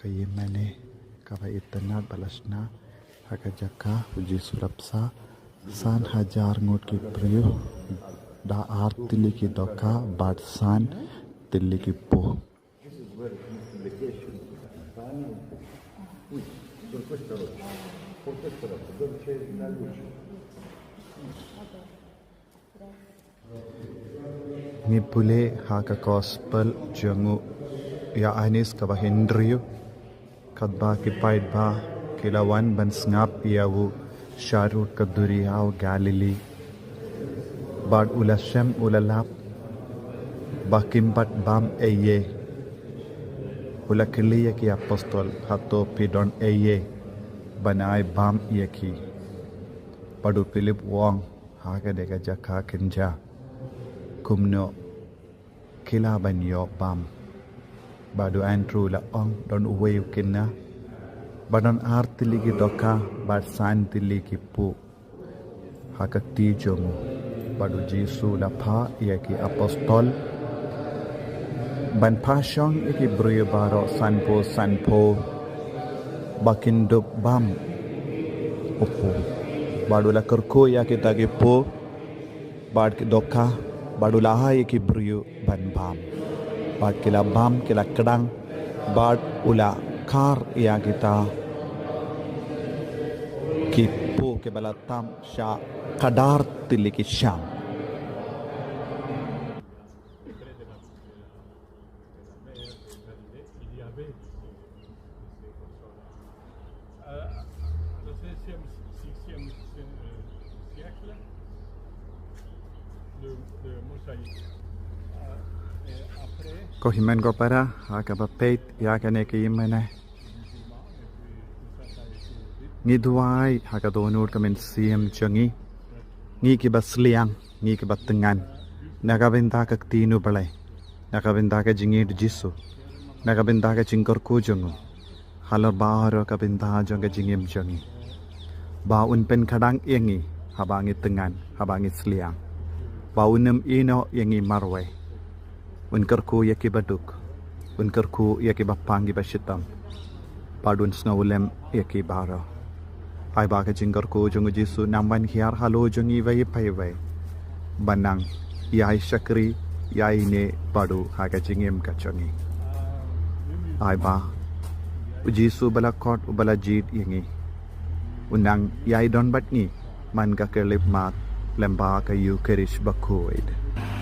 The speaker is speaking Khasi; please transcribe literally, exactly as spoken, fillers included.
Peit mynne kaba itynnad ba la shna ha ka jaka u Jisu la bsa san hajar ngut ki briew da ar tylli ki dohkha bad san tylli ki puh. Ngi pule ha ka gospel jong u Ïoannis kaba hynriew, katba ki paidbah ki la wan ban sngap ïa u sharud ka duriaw Galili. Bad u la shem u la lap ba kim pat bam ei ei. U la kylli ïa ki apostol, hato phi don ei ei ban ai bam ïa ki? Bad u Philip u ong, ha kane ka jaka kynja kumno ki lah ban ïoh bam? Bad u Andrew u la ong, don uwei u kynnoh ba don ar tylli ki dohkha bad san tylli ki puh ha ka kti jong u. Bad u Jisu u la phah ïa ki apostol ban phah shong ïa ki briew baroh sanphew sanphew ba kin dup bam u puh. Bad u la kyrkhu ïa kita ki puh bad ki dohkha bad u la ai ïa ki briew ban bam. Bad ki la bam, ki la kdang bad u la kar ïa kita ki puh kiba la tam sha kdar tylli ki shang. Ko hynmen ko para, ha kaba peit ïa kane ka ïing mynne, ngi duwai ha ka dohnud ka mynsiem jong ngi, ngi kiba sliang, ngi kiba tyngan na ka bynta ka ktien u Blei, na ka bynta ka jingïeit u Jisu, na ka bynta ka jingkyrkhu jong u halor baroh ka bynta jong ka jingim jong ngi. Ba un pynkhlaiñ ïa ngi haba ngi tyngan, haba ngi sliang. Ba un ym ïehnoh ïa ngi marwei. Un kyrkhu ïa kiba duk, un kyrkhu ïa kiba pang kiba shitom, bad un sngewlem ïa ki baroh. Ai ba ka jingkyrkhu jong u Jisu nang ban hiar halor jong ngi iwei pa iwei, ban nang ïai shakri ïa ine bad u ha ka jingim ka jong ngi. Ai ba u Jisu ba la khot, uba la jied ïa ngi, un nang ïai don bad ngi man ka khyllipmat lem bad ka Ïukharist bakhuid.